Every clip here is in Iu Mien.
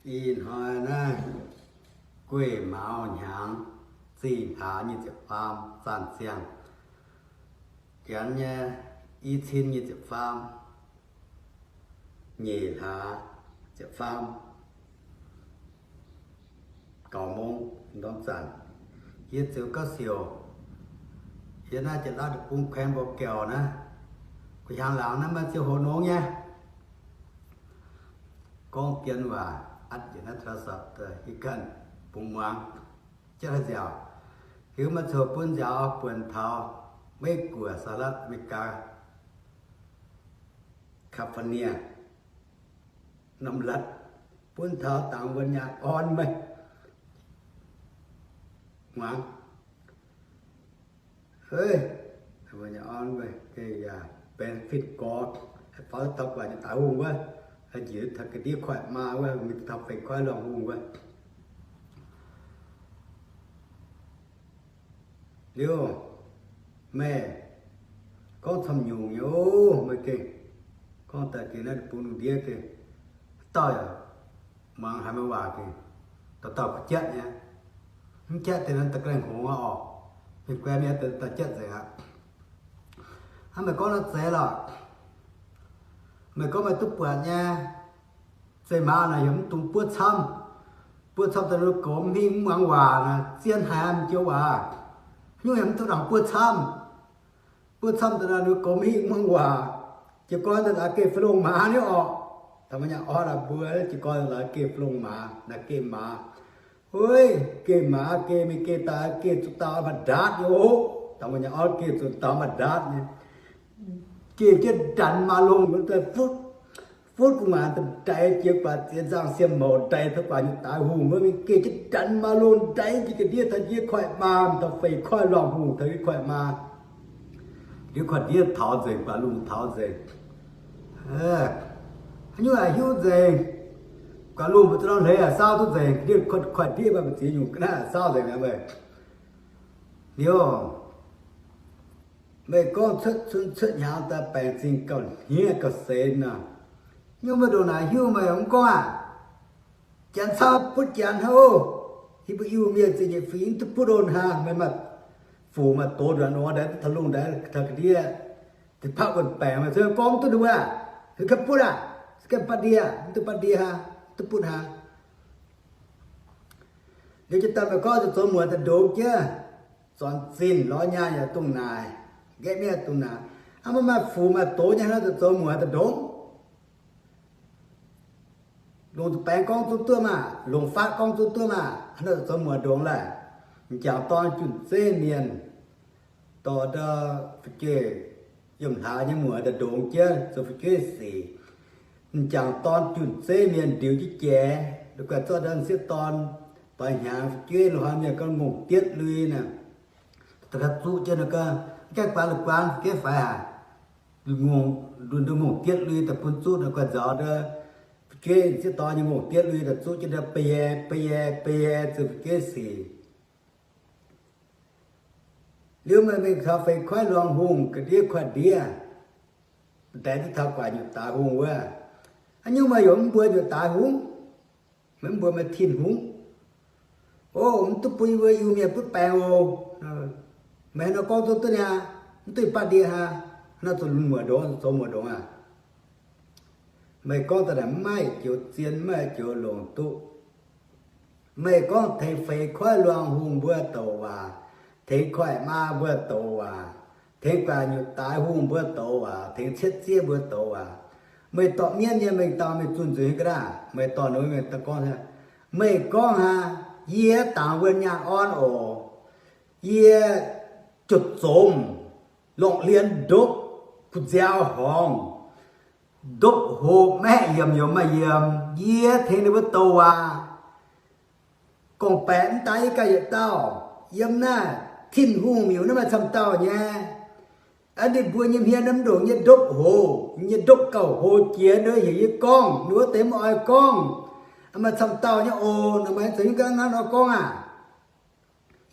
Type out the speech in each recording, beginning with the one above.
Ih hnoi naaiv gueiv maux hnyangx zih hlaax nyic ziepc faam zaanh ziangh, janx nyei i cin nyic ziepc faam, nyeic hlaax ziepc faam, gauh mong ndorm zanc, yie ziouc gauh siouc, yie naaiv Janx-Lauv deic-bung แขวงบ่อแก้ว naaiv, gu'hnyangx laangz naaiv maaih ziangh hoc nongx nyei. Gorngv dien waac atv njiec naaiv โทรศัพท์ daaih hiuv ganh bungx muangx jienv haaix nziaauc. Hiuv maaih ziangh hoc bun nziaaux buonc taux Meiv-Guoqv, สหรัฐอเมริกา California, norm latv, bun taux dangx wuonh nyaanh orn meih muangx. Hei, wuonh nyaanh orn meih gengh yaac benefit gorx, faaux taux gu'nguaaic nyei daaih hungh wuov, njiec taux ga'ndiev koiv-maa wuov, mingh taux feix koiv luangh hungh wuov. Liuz, meih gorngv camv nyungc nyei oc, meih gengh gorngv daaih gengh naaiv bun lungh ndiev gengh, dauh yaac muangx haaix meih waac gengh, dauh dauh kuv jatv nyei. Mv jatv deix naaiv da'gengh hngongx aqv orqc. Mienh guai mienh deix dauh jatv nzengc aqv. Hnangv meih gorngv naaiv zeiz lorqc. Meih gorngv meih duqv buatc nyei, zeiz maaz naaic heuc mv dungx buov camv. Buov camv daaih ninh goux mv hingh mv muangx waac naaic, zien haic mv joux waac. Haaix nyungc yaac mv dungx nangc buov camv. Buov camv daaih ninh goux mv hingh mv muangx waac. Jiez gorn daaih laaix geh fai longh maaz nyei orqc. Taux meih nyei orn laaix mbuo jiez gorn laaix geh fai longh maaz, naaic geh maaz. Hui, geh maaz, geh mingh geh daaih, geh zuqc dauh maaih ndaatv nyei oc. Taux meih nyei orn geh zuqc dauh maaih ndaatv nyei. Geh jienv ndanx maaz longh wuov daaih futv, futv gu'nguaaic daaih ndaix jiex guaax ziex nzangh siem mouc ndaix taux guaax nyei daaix hungh wuov mingh geh jienv ndanx maaz longh ndaix jiex ga'ndiev taux ndiev koiv-maa, taux feix koiv luangh hungh taux ndiev koiv-maa. Ndiev koiv-ndiev taux nzengc, guaax lungh taux nzengc. Haaix nyungc yaac hiuv nzengc. Guaax lungh mbuo za'nor hleix yaac saauv duqv nzengc, ndiev koiv-ndiev mbuo ziex nyungc ga'naaiv yaac saauv nzengc mi'aqv meih. Liuz, meih gorngv cuotv cun cuotv hnyangx daaih baengc zingh gauh hniev gauh seix nor, nyungc mbuo ndongc naaic hiuv meih mv gorngv aah? Janx cau butv janx hnangv oc. Yie mbuo Iu-Mienh zingh nyeic fingx duqv butv oc hnangv. Meih maaih fuc maaih doz nduonx nor, ndaix duqv taux lungh ndaix taux ga'ndiev, da'pauv wuonh baengc meih gorngv mv duqv ninh wuov, se ganh butv aqv, se ganh banh ndie, mv duqv banh ndie hnangv, mv duqv butv hnangv. Liuz jiex daaih meih gorngv zoux muoc daaih ndongx jienv, zornc zinh lorz nyaanh yaac dongh naaic, nqaeqv miev dongh naaic. Hnangv meih maaih fuc maaih doz nyei hnangv zoux muoc daaih ndongx. Longc baengx gorngv zungv duqv maah, longc faatv gorngv zungv duqv maah, hnangv zoux muoc ndongx laeh. M'jangc dorn junh zeiv mienh dorh ndau fu'jueiv yiem hlaax nyei muoc daaih ndongx jienv zoux fu'jueiv sic. M'jangc dorn junh zeiv mienh ndiux jienv jiex, la'guaih zorqv ndau m'sieqv dorn doix hnyangx fu'jueiv lo hnoi mienh gorngv ngongh dietv lui naaic, daaih zuqv jienv nor gaax, gaengh guaax la'guaanh fu'jueiv faix haic. Ngongh, nduov ngongh dietv lui daaih bun zuqv nor, guaih nzaaux ndau fu'jueiv m'sieqv dorn nyei ngongh dietv lui daaih zuqv jienv ndau ba'yaex ba'yaex ba'yaex zoux fu'jueiv sic. Liuz meih mingh taux feix koiv luangh hungh ga'ndiev koiv-ndiev, ndaix duqv taux guaax nyutc daaix hungh wuov. Haaix nyungc meih yaac mv mbuox nyutc daaix hungh, meih mv mbuox meih Tin-Hungh. O, mv duqv bun yie mbuo Iu-Mienh butv baengc oc. Meih haaix nor gorngv duqv duqv niaa, mv duqv banh ndie hnangv, hnangv zoux muoc ndongx, zoux muoc ndongx aah. Meih gorngv daaih naaic mv maaih joux zien, mv maaih joux longc duqv. Meih gorngv tengx feix koiv luangh hungh mbuo douc waac, tengx koiv-maa mbuo douc waac, tengx guaax nyutc daaix hungh mbuo douc waac, tengx cietv zieqv mbuo douc waac. Meih dorh mienv nyei mengh dauh mingh zunh nzuonx ga'naaiv, meih dorh ninh mengh dauh gorngv, meih gorngv hnangv, yie dangx wuonh nyaanh orn oc. Yie juoqc zomc, longc hlienx ndopv, kuh nziaaux horngz, ndopv hoc maiv haengh yiemc youz maaih yiemc, yie tengx ninh mbuo douc waac. Gorngv-baeqc mv daaih yie ganh yietc dauh, yiem naaiv Tin-Hungh miuc naaiv maaih camv dauh nyei. Aa, ninh mbuo nyei hmien naaiv mv ndongc nyei ndopv hoc, nyei ndopv gauh hoc jiex nor heuc yie gorngv, ninh wuov deix mv oix gorngv. Maaih camv dauh nyei oc. Nor meih zoux haaix gangv hnangv nor gorngv aah?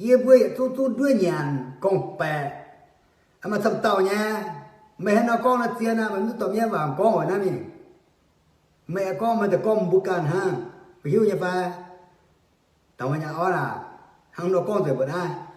Yie mbuo yietc zungv zungv nduov nyanc gorngv-baeqc. Maaih camv dauh nyei. Meih haaix nor gorngv naaiv zien aqv, meih mv duqv dorh mienv waac gorngv oc naaiv mingh. Meih aengx gorngv meih daaih gorngv mbuo ganh hnangv. Mbuo hiuv nyei fai? Dangh wuov nyei orv aah, hnangv nor gorngv nzengc mbuo naaiv.